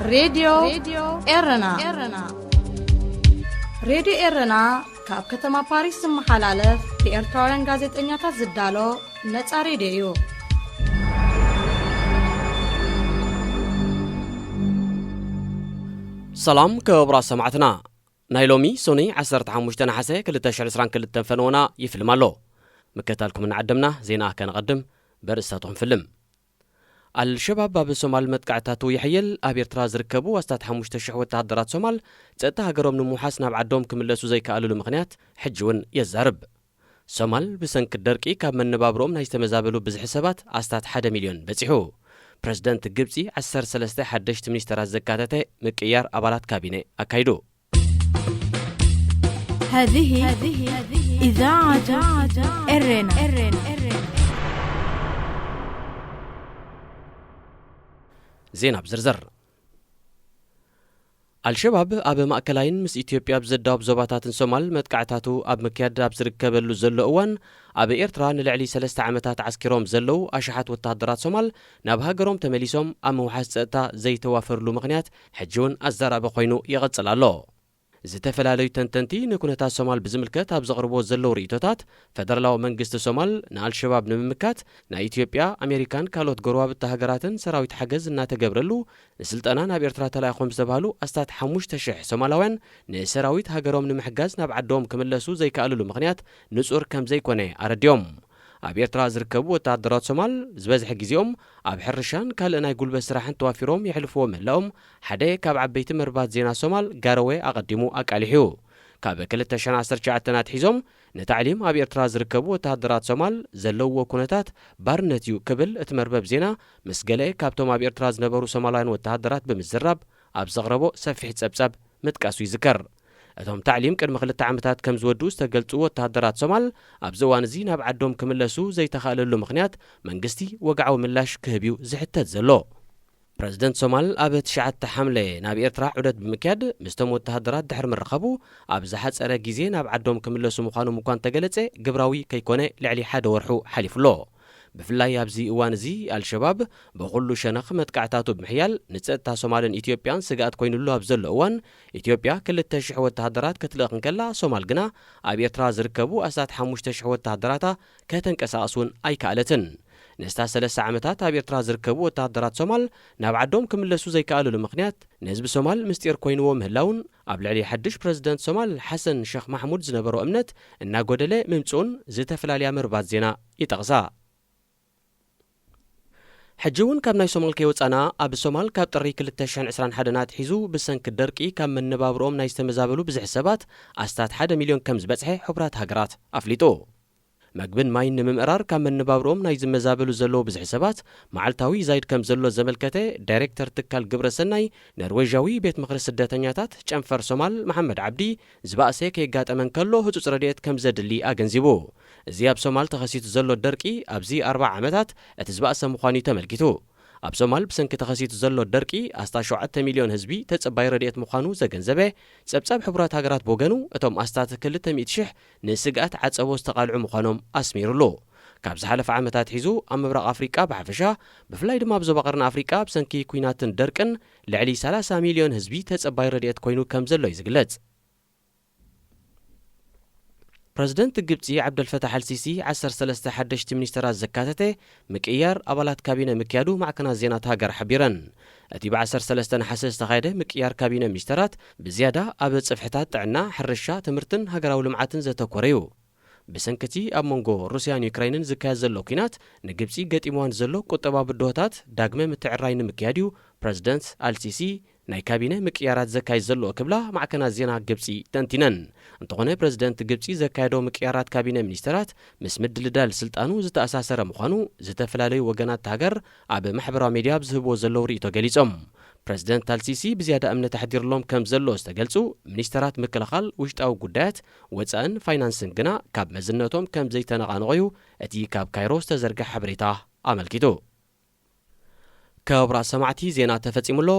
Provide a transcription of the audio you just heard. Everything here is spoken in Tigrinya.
ሬድዮ ኤረና። ሬድዮ ኤረና ካብ ከተማ ፓሪስ ዝመሓላለፍ ብኤርትራውያን ጋዜጠኛታት ዝዳሎ ነጻ ሬድዮ እዩ። ሰላም ክቡራት ሰማዕትና፣ ናይ ሎሚ ሶኒ ዓሰርተ ሓሙሽተ ነሓሰ ክልተ ሽሕን ዕስራን ክልተን ፈነወና ይፍልም ኣሎ። ምክትታልኩም እናዓደምና ዜና ከነቐድም በርእስታቱ ክንፍልም። ኣልሸባብ ኣብ ሶማል መጥቃዕታቱ ይሕይል፣ ኣብ ኤርትራ ዝርከቡ ኣስታት ሓሙሽተ ሽሕ ወተሃደራት ሶማል ጸጥታ ሃገሮም ንምውሓስ ናብ ዓዶም ክምለሱ ዘይከኣልሉ ምኽንያት ሕጂ እውን የዛርብ። ሶማል ብሰንኪ ደርቂ ካብ መነባብሮኦም ናይ ዝተመዛበሉ ብዝሒ ሰባት ኣስታት ሓደ ሚልዮን በጺሑ። ፕረዚደንት ግብጺ ዓሰርተ ሰለስተ ሓደሽቲ ሚኒስተራት ዘካተተ ምቅያር ኣባላት ካቢነ ኣካይዱ። هذه إذاعة إرنا. ዜና ብዝርዝር። ኣልሸባብ ኣብ ማእከላይን ምስ ኢትዮጵያ ኣብ ዘዳወብ ዞባታትን ሶማል መጥቃዕታቱ ኣብ ምክያድ ኣብ ዝርከበሉ ዘሎ እዋን፣ ኣብ ኤርትራ ንልዕሊ ሰለስተ ዓመታት ዓስኪሮም ዘለዉ ኣሽሓት ወተሃደራት ሶማል ናብ ሃገሮም ተመሊሶም ኣብ ምውሓስ ጸጥታ ዘይተዋፈርሉ ምኽንያት ሕጂ እውን ኣዛራቢ ኮይኑ ይቕጽል ኣሎ። ዝተፈላለዩ ተንተንቲ ንኩነታት ሶማል ብዝምልከት ኣብ ዘቕርቦ ዘለዉ ርእይቶታት፣ ፈደራላዊ መንግስቲ ሶማል ንኣልሸባብ ንምምካት ናይ ኢትዮጵያ፣ ኣሜሪካን ካልኦት ጎረባብቲ ሃገራትን ሰራዊት ሓገዝ እናተገብረሉ፣ ንስልጠና ናብ ኤርትራ ተላኢኾም ዝተባህሉ ኣስታት ሓሙሽተ ሽሕ ሶማላውያን ንሰራዊት ሃገሮም ንምሕጋዝ ናብ ዓዶም ክምለሱ ዘይከኣልሉ ምኽንያት ንጹር ከም ዘይኮነ ኣረዲኦም። ኣብ ኤርትራ ዝርከቡ ወተሃደራት ሶማል ዝበዝሐ ግዜኦም ኣብ ሕርሻን ካልእ ናይ ጉልበት ስራሕን ተዋፊሮም የሕልፍዎ ምህላዎም ሓደ ካብ ዓበይቲ መርባት ዜና ሶማል ጋረዌ ኣቐዲሙ ኣቃሊሑ። ካብ ክልተ ሽሕን ዓሰርተ ትሽዓተን ኣትሒዞም ንታዕሊም ኣብ ኤርትራ ዝርከቡ ወተሃደራት ሶማል ዘለውዎ ኩነታት ባርነት እዩ ክብል እቲ መርበብ ዜና ምስ ገለ ካብቶም ኣብ ኤርትራ ዝነበሩ ሶማላውያን ወተሃደራት ብምዝራብ ኣብ ዘቕረቦ ሰፊሕ ጸብጻብ ምጥቃሱ ይዝከር። እቶም ታዕሊም ቅድሚ ክልተ ዓመታት ከም ዝወድኡ ዝተገልጹ ወተሃደራት ሶማል ኣብዚ እዋን እዚ ናብ ዓዶም ክምለሱ ዘይተኻእለሉ ምኽንያት መንግስቲ ወግዓዊ ምላሽ ክህብ እዩ ዝሕተት ዘሎ። ፕረዚደንት ሶማል ኣብ ትሽዓተ ሓምለ ናብ ኤርትራ ዑደት ብምክያድ ምስቶም ወተሃደራት ድሕሪ ምርኻቡ ኣብ ዝሓጸረ ግዜ ናብ ዓዶም ክምለሱ ምዃኖም እኳ እንተገለጸ ግብራዊ ከይኮነ ልዕሊ ሓደ ወርሑ ሓሊፉ ኣሎ። ብፍላይ ኣብዚ እዋን እዚ ኣልሸባብ ብኹሉ ሸነኽ መጥቃዕታቱ ብምሕያል ንጸጥታ ሶማልን ኢትዮጵያን ስግኣት ኮይኑሉ ኣብ ዘሎ እዋን ኢትዮጵያ ክልተ ሽሕ ወተሃደራት ክትልእኽ እንከላ ሶማል ግና ኣብ ኤርትራ ዝርከቡ ኣስታት ሓሙሽተ ሽሕ ወተሃደራታ ከተንቀሳቕስ እውን ኣይከኣለትን። ንስታ ሰለስተ ዓመታት ኣብ ኤርትራ ዝርከቡ ወተሃደራት ሶማል ናብ ዓዶም ክምለሱ ዘይከኣልሉ ምኽንያት ንህዝቢ ሶማል ምስጢር ኮይንዎ ምህላውን ኣብ ልዕሊ ሓድሽ ፕረዚደንት ሶማል ሓሰን ሸኽ ማሕሙድ ዝነበሮ እምነት እናጎደለ ምምጽኡን ዝተፈላለያ መርባት ዜና ይጠቕሳ። ሕጂ እውን ካብ ናይ ሶማል ከይወጻና ኣብ ሶማል ካብ ጥሪ ክልተ ሽሕን ዕስራን ሓደን ኣትሒዙ ብሰንኪ ደርቂ ካብ መነባብሮኦም ናይ ዝተመዛበሉ ብዝሒ ሰባት ኣስታት ሓደ ሚልዮን ከም ዝበጽሐ ሕቡራት ሃገራት ኣፍሊጡ። መግብን ማይን ንምምእራር ካብ መነባብሮኦም ናይ ዝመዛበሉ ዘለዉ ብዝሒ ሰባት መዓልታዊ ይዛይድ ከም ዘሎ ዘመልከተ ዳይሬክተር ትካል ግብረ ሰናይ ኖርዌዥያዊ ቤት ምኽሪ ስደተኛታት ጨንፈር ሶማል መሓመድ ዓብዲ፣ ዝበኣሰ ከየጋጠመ እንከሎ ህጹጽ ረድኤት ከም ዘድሊ ኣገንዚቡ። እዚ ኣብ ሶማል ተኸሲቱ ዘሎ ደርቂ ኣብዚ ኣርብዓ ዓመታት እቲ ዝበኣሰ ምዃኑ እዩ ተመልኪቱ። ኣብ ሶማል ብሰንኪ ተኸሲቱ ዘሎ ደርቂ ኣስታት ሸውዓተ ሚልዮን ህዝቢ ተጸባይ ረድኤት ምዃኑ ዘገንዘበ ጸብጻብ ሕቡራት ሃገራት ብወገኑ እቶም ኣስታት ክልተ ሚእቲ ሽሕ ንስግኣት ዓጸቦ ዝተቓልዑ ምዃኖም ኣስሚሩሉ። ካብ ዝሓለፈ ዓመት ኣትሒዙ ኣብ ምብራቕ ኣፍሪቃ ብሓፈሻ ብፍላይ ድማ ኣብ ዞባ ቀርኒ ኣፍሪቃ ብሰንኪ ኲናትን ደርቅን ልዕሊ ሰላሳ ሚልዮን ህዝቢ ተጸባይ ረድኤት ኮይኑ ከም ዘሎ እዩ ዝግለጽ። ፕረዚደንት ግብጺ ዓብደልፈታሕ ኣልሲሲ ዓሰርተ ሰለስተ ሓደሽቲ ሚኒስተራት ዘካተተ ምቅይያር ኣባላት ካቢነ ምክያዱ ማዕከናት ዜና እታ ሃገር ሓቢረን። እቲ ብ13 ነሓሰ ዝተኻየደ ምቅይያር ካቢነ ሚኒስተራት ብዝያዳ ኣብ ጽፍሕታት ጥዕና፣ ሕርሻ፣ ትምህርትን ሃገራዊ ልምዓትን ዘተኮረ እዩ። ብሰንኪ እቲ ኣብ መንጎ ሩስያን ዩክረይንን ዝካየድ ዘሎ ኲናት ንግብጺ ገጢምዋ ንዘሎ ቁጠባዊ ብድሆታት ዳግመ ምትዕርራይ ንምክያድ እዩ ፕረዚደንት ኣልሲሲ ናይ ካቢነ ምቅያራት ዘካይድ ዘሎ ክብላ ማዕከናት ዜና ግብጺ ተንቲነን። እንተኾነ ፕረዚደንት ግብጺ ዘካየዶ ምቅያራት ካቢነ ሚኒስተራት ምስ ምድልዳል ስልጣኑ ዝተኣሳሰረ ምዃኑ ዝተፈላለዩ ወገናት እታ ሃገር ኣብ ማሕበራዊ ሚድያ ኣብ ዝህብዎ ዘለዉ ርእይቶ ገሊጾም። ፕረዚደንት ኣልሲሲ ብዝያዳ እምነት ኣሕዲርሎም ከም ዘሎ ዝተገልጹ ሚኒስተራት ምክልኻል፣ ውሽጣዊ ጉዳያት፣ ወጻእን ፋይናንስን ግና ካብ መዝነቶም ከም ዘይተነቓነቑ እዩ እቲ ካብ ካይሮ ዝተዘርግሐ ሓበሬታ ኣመልኪቱ። ክቡራት ሰማዕቲ፣ ዜና ተፈጺሙ ኣሎ።